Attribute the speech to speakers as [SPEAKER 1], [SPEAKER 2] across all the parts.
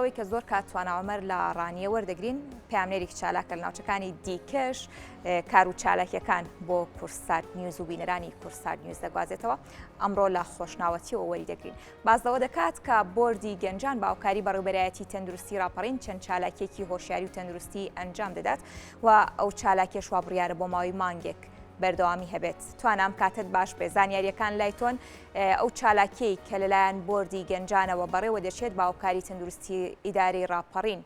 [SPEAKER 1] ئەوەی کە زۆر کات توانا عومەر لە ڕانیە وەردەگرین، پەیامنێرێکی چالاکە لە ناوچەکانی دیکەش کار و چالاکیەکان بۆ کوردسات نیوز و بینەرانی کوردسات نیوز دەگوازێتەوە، ئەمڕۆ لە خۆشناوەتیەوە وەری دەگرین. باس لەوە دەکات کە بۆردی گەنجان بە هاوکاری بەڕێوبەرایەتی تەندروستی ڕاپەڕین چەند چالاکیەکی هۆشیاری و تەندروستی ئەنجام دەدات و ئەو چالاکیەش وا بڕیارە بۆ ماوەی مانگێک بەردەوامی هەبێت. توانا ئەم کاتەت باش بێ زانیاریەکان لای تۆن ئەو چالاکیەی کە لەلایەن بۆردی گەنجانەوە بەڕێوە دەچێت بە هاوکاری تەندروستی ئیدارەی ڕاپەڕین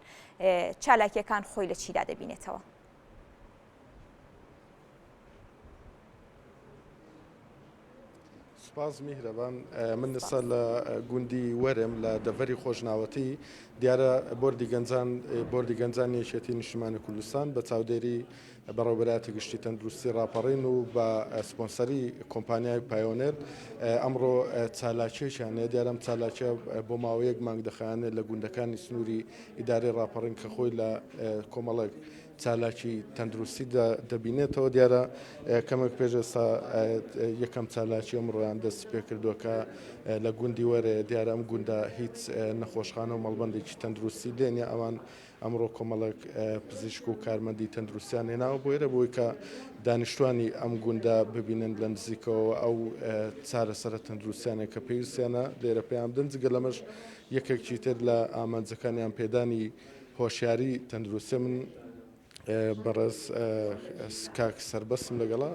[SPEAKER 1] چالاکیەکان خۆی لە چیدا دەبینێتەوە؟
[SPEAKER 2] سپاس میهرەبان من ئێستا لە گوندی وەرێم لە دەڤەری خۆشناوەتی دیارە بۆردی گەنجان بۆردی گەنجان یەکێتی نیشتمانی کوردستان بە چاودێری بەڕێوەبەرایەتی گشتی تەندروستی ڕاپەڕین و بە سپۆنسەری کۆمپانیای پایۆنێر ئەمڕۆ چالاکیەکیان هەیە دیارە ئەم چالاکیە بۆ ماوەی یەک مانگ دەخایەنێت لە گوندەکانی سنووری ئیدارەی ڕاپەڕین کە خۆی لە کۆمەڵێک چالاکی تەندروستی دەبینێتەوە دیارە کەمێک پێش ئێستا یەکەم چالاکی ئەمڕۆیان دەست پێکردووە کە لە گوندی وەرێ دیارە ئەم گوندە هیچ نەخۆشخانە و مەڵبەندێکی تەندروستی لێ نیە ئەوان ئەمڕۆ کۆمەڵێک پزیشک و کارمەندی تەندروستیان هێناوە بۆ ئێرە بۆی کە دانیشتوانی ئەم گوندە ببینن لە نزیکەوە ئەو چارەسەرە تەندروستیانە کە پێویستیانە لێرە پێیان بدەن جگە لەمەش یەکێکی تر لە ئامانجەکانیان پێدانی هۆشیاری تەندروستیە من بەڕێز کاک سەربەستم لەگەڵە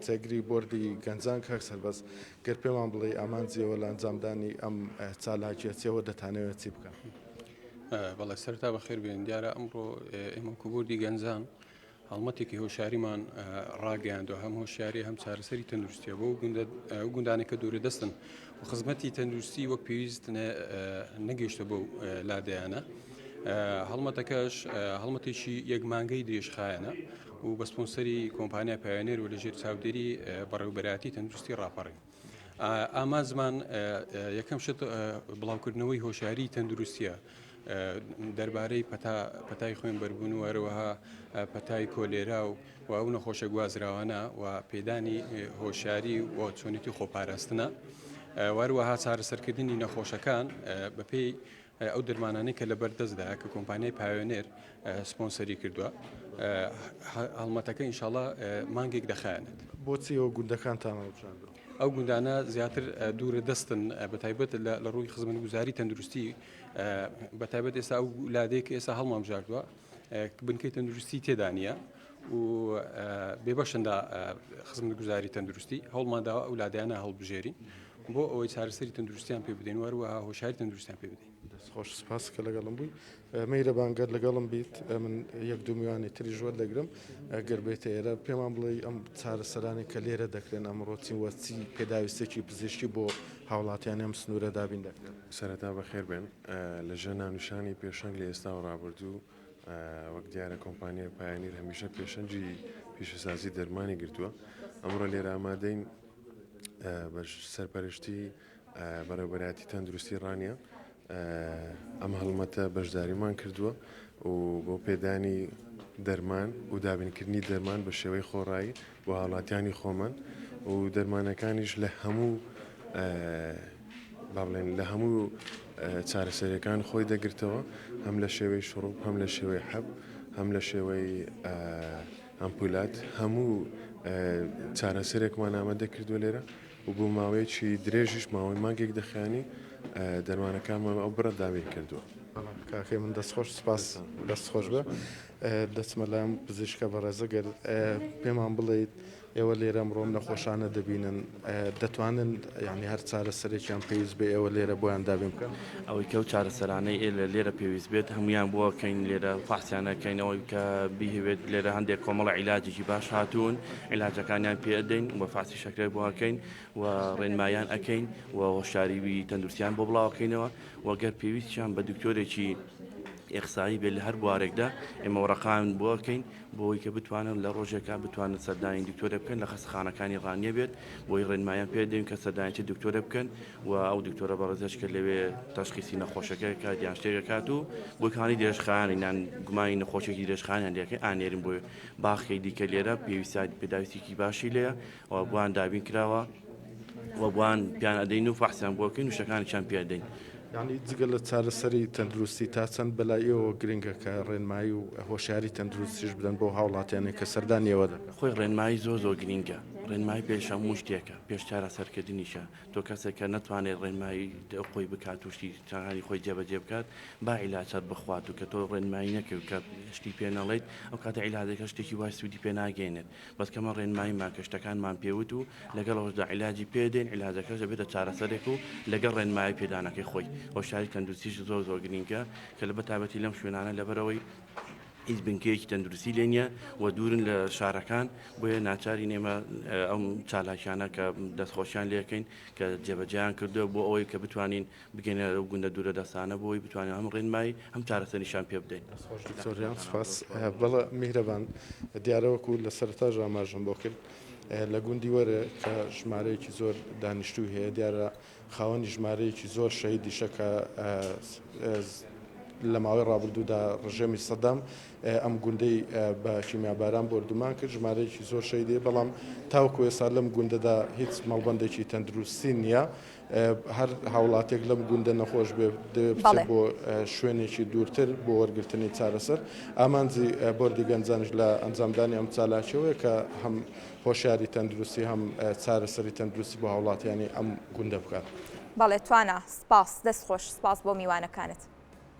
[SPEAKER 2] جێگری بۆردی گەنجان کاک سەربەست گەر پێمان بڵێ ئامانجیەوە لە ئەنجامدانی ئەم چالاکیە چیەوە دەتانەوێت چی بکەن؟
[SPEAKER 3] بەڵێ سەرتا بەخێر بێن دیارە ئەمڕۆ ئێمە وەکو بۆردی گەنجان هەڵمەتێکی هۆشیاریمان ڕاگەیاندوە هەم هۆشیاری هەم چارەسەری تەندروستیە بۆ ئەو گوندانە کە دوورە دەستن و خزمەتی تەندروستی وەک پێویست نەگەیشتە بۆ لادەیانە هەڵمەتەکەش هەڵمەتێکی یەکمانگەی درێژخایەنە و بە سپۆنسەری کۆمپانیا پایۆنێر و لەژێر چاودێری بەڕێوبەرایەتی تەندروستی ڕاپەڕین. ئامانجمان یەکەم شت بڵاوکردنەوەی هۆشیاری تەندروستیە دەربارەی پەتا پەتای خوێن بەربوون و هەروەها پەتای کۆلێرا و و ئەو نەخۆشە گوازراوانە و پێدانی هۆشیاری و چۆنێتی خۆپاراستنە وەروەها چارەسەرکردنی نەخۆشەکان بەپێی ئەو دەرمانانەی کە لەبەر دەستدایە کە کۆمپانیای پایۆنێر سپۆنسەری کردووە هەڵمەتەکە ئینشاڵا مانگێک دەخایەنێت.
[SPEAKER 2] بۆچی ئەو گوندەکانتان هەڵبژاردووە؟
[SPEAKER 3] ئەو گوندانە زیاتر دوورە دەستن بە تایبەت لە ڕووی خزمەتگوزاری تەندروستی بە تایبەت ئێستا ئەو لادێک کە ئێستا هەڵمانبژاردووە بنکەی تەندروستی تێدا نییە و بێبەشن لە خزمەتگوزاری تەندروستی هەوڵمانداوە ئەو لادیانە هەڵبژێرین بۆ ئەوەی چارەسەری تەندروستیان پێ بدەین و هەروەها هۆشیاری تەندروستیان پێ بدەین.
[SPEAKER 2] دەست خۆش سپاس کە لەگەڵم بووی میرەبان گەر لەگەڵم بیت من یەک دوو میوانی تریش وەردەگرم گەر بێتە ئێرە پێمان بڵێ ئەم چارەسەرانی کە لێرە دەکرێن ئەمڕۆ چین وە چی پێداویستێکی پزیشکی بۆ هاوڵاتیانی ئەم سنوورە دابین دەکرێن؟
[SPEAKER 4] سەرەتا بەخێر بێن لە ژێر ناونیشانی پێشەنگ لە ئێستا و ڕابردوو وەک دیارە کۆمپانیای پایۆنیر هەمیشە پێشەنگی پیشەسازی دەرمانی گرتووە ئەمڕۆ لێرە ئامادەین بە سەرپەرشتی بەڕێوەبەرایەتی تەندروستی ڕانیە ئەم هەڵمەتە بەشداریمان کردووە و بۆ پێدانی دەرمان و دابینکردنی دەرمان بە شێوەی خۆڕایی بۆ هاوڵاتیانی خۆمان و دەرمانەکانیش لە هەموو با بڵێن لە هەموو چارەسەریەکان خۆی دەگرتەوە هەم لە شێوەی شڕوب هەم لە شێوەی حەب هەم لە شێوەی ئەمپولات هەموو چارەسەرێکمان ئامادە کردووە لێرە و بۆ ماوەیەکی درێژیش ماوەی مانگێک دەخایەنی دەرمانەکانمان ئەو بڕە دابین کردووە.
[SPEAKER 2] کاکەی من دەست خۆش سپاس دەست خۆش بێ دەچمە لام پزیشکە بەڕێزە گەر پێمان بڵێیت ئێوە لێرە ئەمڕۆ ئەم نەخۆشانە دەبینن دەتوانن یانی هەر چارەسەرێکیان پێویست بێ ئێوە لێرە بۆیان دابین بکەن؟
[SPEAKER 5] ئەوەی کە ئەو چارەسەرانەی ئێ لێرە پێویست بێت هەموویان بۆ ئەکەین لێرە فەحسیان ئەکەین ئەوەی کە بیهەوێت لێرە هەندێک کۆمەڵە عیلاجێکی باش هاتوون عیلاجەکانیان پێ ئەدەین و فەحسی شەکرەی بۆ ئەکەین و ڕێنماییان ئەکەین و هۆشیاریی تەندروستیان بۆ بڵاو ئەکەینەوە و گەر پێویستیان بە دکتۆرێکی ئیخسایی بێت لە هەر بوارێکدا ئێمە وەڕەقان بۆ ئەکەین بۆی کە بتوانن لە ڕۆژێکا بتوانن سەردانی دکتۆرە بکەن لە خەستەخانەکانی ڕانیە بێت بۆی ڕێنمایان پێ دەین کە سەردانی چ دکتۆرە بکەن و ئەو دکتۆرە بەڕێزەش کە لەوێ تەشخیسی نەخۆشەکە کات یان شتێک ئەکات و بۆی کانی درێژخایەنی نان گومانی نەخۆشێکی درێژخایەنیان لێکەین ئانێرین بۆی باخی دیکە لێرە پێویستە پێداویستێکی باشی لێیە و بۆیان دابین کراوە و بۆیان پیان ئەدەین و فەحسیان بۆ ئەکەین و شتەکانیشیان پێ ئەدەین.
[SPEAKER 2] یانی جگە لە چارەسەری تەندروستی تا چەند بەلای ئێوەوە گرنگە کە ڕێنمایی و هۆشیاری تەندروستیش بدەن بەو هاوڵاتیانەی کە سەردانی ئێوە دەکەن؟
[SPEAKER 5] خۆی ڕێنمایی زۆر زۆر گرنگە، ڕێنمایی پێش هەموو شتێکە، پێش چارەسەرکردنیشە، تۆ کەسێک کە نەتوانێت ڕێنمایی خۆی بکات و شتی چاکانی خۆی جێبەجێ بکات با عیلاجات بخوات و کە تۆ ڕێنمایی نەکەی و کە شتی پێ نەڵێیت ئەو کاتە عیلاجەکە شتێکی وای سوودی پێ ناگەیەنێت بەس کەمە ڕێنماییمان کە شتەکانمان پێ وت و لەگەڵ ئەوەشدا عیلاجی پێ دێن عیلاجەکەش دەبێتە چارەسەرێک و لەگەڵ ڕێنمایی پێدانەکەی خۆی هۆشیاری تەندروستیش زۆر زۆر گرینگە کە لە بەتایبەتی لەم شوێنانە لەبەرئەوەی هیچ بنکەیەکی تەندروستی لێ نییە و دوورن لە شارەکان بۆیە ناچارین ئێمە ئەم چالاکیانە کە دەستخۆشیان لێکەین کە جێبەجێیان کردووە بۆ ئەوەی کە بتوانین بگەینە ئەو گوندە دوورە دەستانە بۆ ئەوەی بتوانین هەم ڕێنمایی هەم چارەسەریشیان پێ بدەین.
[SPEAKER 2] دەستخۆش دکتۆر گیان سوپاس. بەڵێ میهرەبان دیارە وەکو لە سەرەتاش ئاماژەم بۆ کرد لە گوندی وەرێ کە ژمارەیەکی زۆر دانیشتووی هەیە دیارە خاوەنی ژمارەیەکی زۆر شەهیدیشە کە لە ماوەی ڕابردوودا ڕژێمی سەدام ئەم گوندەی بە کیمیاباران بۆردومان کرد ژمارەیەکی زۆر شەهیدی بەڵام تاوەکو ئێستا لەم گوندەدا هیچ مەڵبەندێکی تەندروستی نییە هەر هاوڵاتێک لەم گوندە نەخۆش بێ دەوێت بچێت بۆ شوێنێکی دوورتر بۆ وەرگرتنی چارەسەر ئامانجی بۆردی گەنجانش لە ئەنجامدانی ئەم چالاکیەوەیە کە هەم هۆشیاری تەندروستی هەم چارەسەری تەندروستی بۆ هاوڵاتیانی ئەم گوندە بکات.
[SPEAKER 1] بەڵێ توانا سپاس دەست خۆش سپاس بۆ میوانەکانت.